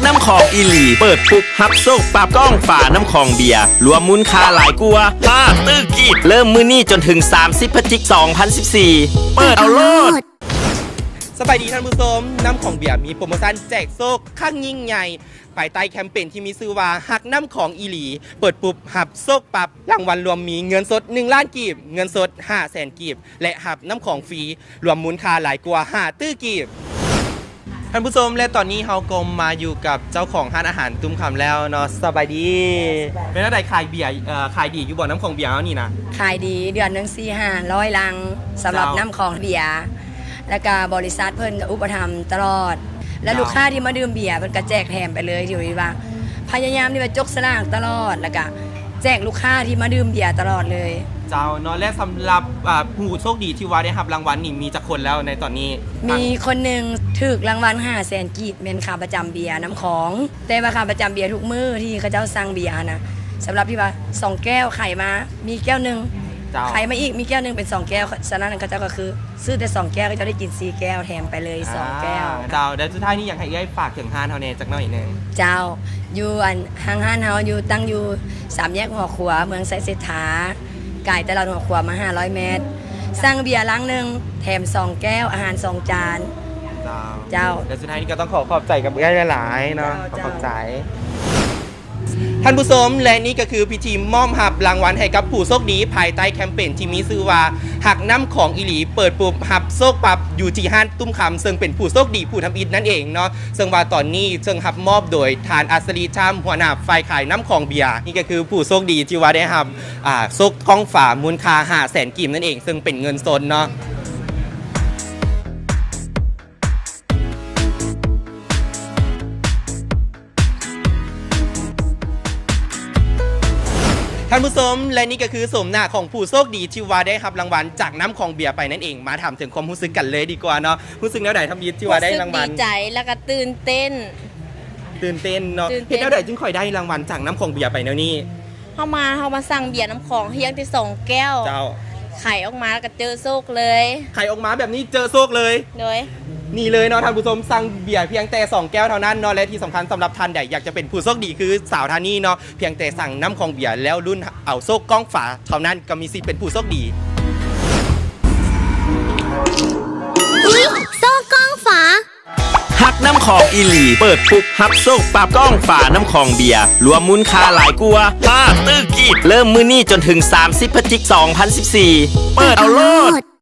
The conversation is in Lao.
ນ້ຳຂອງອີ່ຫຼີ ເປີດປຸບຮັບໂຊກປັບ ກ້ອງຝານ້ຳຂອງເບຍ ລວມມູນຄ່າຫຼາຍກວ່າຫ້າຕື້ກີບ ເລີ່ມມື້ນີ້ຈົນເຖິງສາມສິບພະຈິກສອງພັນສິບສີ່ ເປີດເອົາໂລດ. ສະບາຍດີທ່ານຜູ້ຊົມ, ນ້ຳຂອງເບຍມີໂປຣໂມຊັນແຈກໂຊກຄັ້ງຍິ່ງໃຫຍ່ ພາຍໃຕ້ແຄມເປນທີ່ມີຊື່ວ່າ ຮັກນ້ຳຂອງອີ່ຫຼີ ເປີດປຸບຮັບໂຊກປັບ, ລາງວັນລວມມີເງິນສົດໜຶ່ງລ້ານກີບ, ເງິນສົດຫ້າແສນກີບ ແລະ ຮັບນ້ຳຂອງຟຣີ ລວມມູນຄ່າຫຼາຍກວ່າຫ້າຕື້ກີບ. ທ່ານຜູ້ຊົມ ແລະ ຕອນນີ້ເຮົາກໍມາຢູ່ກັບເຈົ້າຂອງຮ້ານອາຫານຕຸ້ມຄຳແລ້ວເນາະ. ສະບາຍດີ. ເປັນແນວໃດ ຂາຍເບຍ ເອີ ຂາຍດີຢູ່ບໍ່ ນ້ຳຂອງເບຍເຮົານີ້ນະ? ຂາຍດີ ເດືອນໜຶ່ງສີ່ຫ້າຮ້ອຍລັງ ສຳລັບ ເຈົ້າ ນ້ຳຂອງເບຍ ແລ້ວກະບໍລິສັດເພິ່ນກະອຸປະຖຳຕະຫຼອດ ແລະ ເຈົ້າ ລູກຄ້າທີ່ມາດື່ມເບຍເພິ່ນກະແຈກແຖມໄປເລີຍ ຖືວ່າພະຍາຍາມທີ່ວ່າຈົກສະຫຼາກຕະຫຼອດ ແລ້ວກະແຈກລູກຄ້າທີ່ມາດື່ມເບຍຕະຫຼອດເລີຍ. ເຈົ້າເນາະ ແລະ ສຳລັບ ອ່າ ຜູ້ໂຊກດີທີ່ວ່າໄດ້ຮັບລາງວັນນີ້ ມີຈັກຄົນແລ້ວໃນຕອນນີ້? ມີຄົນໜຶ່ງຖືກລາງວັນຫ້າແສນກີບ ແມ່ນຄ່າປະຈຳເບຍນ້ຳຂອງ ແຕ່ວ່າຄ່າປະຈຳເບຍທຸກມື້ທີ່ເຂົາເຈົ້າສັ່ງເບຍຫັ້ນນະ ສຳລັບທີ່ວ່າສອງແກ້ວ ຂາຍມາມີແກ້ວໜຶ່ງ ເຈົ້າ ຂາຍມາອີກມີແກ້ວໜຶ່ງ ເປັນສອງແກ້ວ ສະນັ້ນເຂົາເຈົ້າກໍຄືຊື້ແຕ່ສອງແກ້ວ ເຂົາເຈົ້າໄດ້ກິນສີ່ແກ້ວ ແຖມໄປເລີຍສອງແກ້ວ. ອ່າ ເຈົ້າ ແລ້ວສຸດທ້າຍນີ້ ຢາກໃຫ້ເອື້ອຍຝາກເຖິງຮ້ານເຮົາແດ່ຈັກໜ້ອຍໜຶ່ງ. ເຈົ້າ ຢູ່ອັນ ທາງຮ້ານເຮົາຢູ່ ຕັ້ງຢູ່ສາມແຍກຫົວຂົວ ເມືອງໄຊເສດຖາ ກາຍຕະຫຼາດຫົວຂົວມາຫ້າຮ້ອຍແມັດ ສັ່ງເບຍລັງໜຶ່ງ ແຖມສອງແກ້ວ ອາຫານສອງຈານ. ເຈົ້າ ເຈົ້າ ແລະ ສຸດທ້າຍນີ້ກໍຕ້ອງຂໍຂອບໃຈກັບເອື້ອຍຫຼາຍໆເນາະ. ເຈົ້າ ຂໍຂອບໃຈ ເຈົ້າ ທ່ານຜູ້ຊົມ ແລະ ນີ້ກໍຄືພິທີມອບຮັບລາງວັນໃຫ້ກັບຜູ້ໂຊກດີ ພາຍໃຕ້ແຄມເປນທີ່ມີຊື່ວ່າ ຮັກນ້ຳຂອງອີ່ຫຼີ ເປີດປຸບຮັບໂຊກປັບ ຢູ່ທີ່ຮ້ານຕຸ້ມຄຳ ເຊິ່ງເປັນຜູ້ໂຊກດີຜູ້ທຳອິດນັ້ນເອງເນາະ. ເຊິ່ງວ່າຕອນນີ້ເຊິ່ງຮັບມອບໂດຍທ່ານ ອັດສະລີ ຈາມ ຫົວໜ້າຝ່າຍຂາຍນ້ຳຂອງເບຍ. ນີ້ກໍຄືຜູ້ໂຊກດີທີ່ວ່າໄດ້ຮັບ ອ່າ ໂຊກກ້ອງຝາມູນຄ່າຫ້າແສນກີບນັ້ນເອງ ເຊິ່ງເປັນເງິນສົດເນາະ. ທ່ານຜູ້ຊົມ ແລະ ນີ້ກໍຄືໂສມໜ້າຂອງຜູ້ໂຊກດີທີ່ວ່າໄດ້ຮັບລາງວັນຈາກນ້ຳຂອງເບຍໄປນັ້ນເອງ. ມາຖາມເຖິງຄວາມຮູ້ສຶກກັນເລີຍດີກວ່າເນາະ. ຮູ້ສຶກແນວໃດທຳອິດທີ່ວ່າໄດ້ລາງວັນ? ຮູ້ສຶກດີໃຈ ແລ້ວກໍຕື່ນເຕັ້ນ. ຕື່ນເຕັ້ນເນາະ. ຕື່ນເຕັ້ນ. ເຮັດແນວໃດຈຶ່ງຄ່ອຍໄດ້ລາງວັນຈາກນ້ຳຂອງເບຍໄປແນວນີ້? ເຮົາມາ ເຮົາມາສັ່ງເບຍນ້ຳຂອງພຽງແຕ່ສອງແກ້ວ. ເຈົ້າ. ໄຂອອກມາແລ້ວກໍເຈີໂຊກເລີຍ. ໄຂອອກມາແບບນີ້ເຈີໂຊກເລີຍ. ໂດຍ. ນີ້ເລີຍເນາະທ່ານຜູ້ຊົມ, ສັ່ງເບຍພຽງແຕ່ສອງແກ້ວເທົ່ານັ້ນເນາະ ແລະ ທີ່ສຳຄັນສຳລັບທ່ານໃດຢາກຈະເປັນຜູ້ໂຊກດີຄືສາວທ່ານນີ້ເນາະ, ພຽງແຕ່ສັ່ງນ້ຳຂອງເບຍແລ້ວລຸ້ນເອົາໂຊກກ້ອງຝາເທົ່ານັ້ນ ກໍມີສິດເປັນຜູ້ໂຊກດີ. ໂຊກກ້ອງຝາ ຮັກນ້ຳຂອງອີ່ຫຼີ ເປີດປຸບຮັບໂຊກປັບ ກ້ອງຝານ້ຳຂອງເບຍ ລວມມູນຄ່າຫຼາຍກວ່າຫ້າຕື້ກີບ ເລີ່ມມື້ນີ້ຈົນເຖິງສາມສິບພະຈິກສອງພັນສິບສີ່ ເປີດເອົາໂລດ.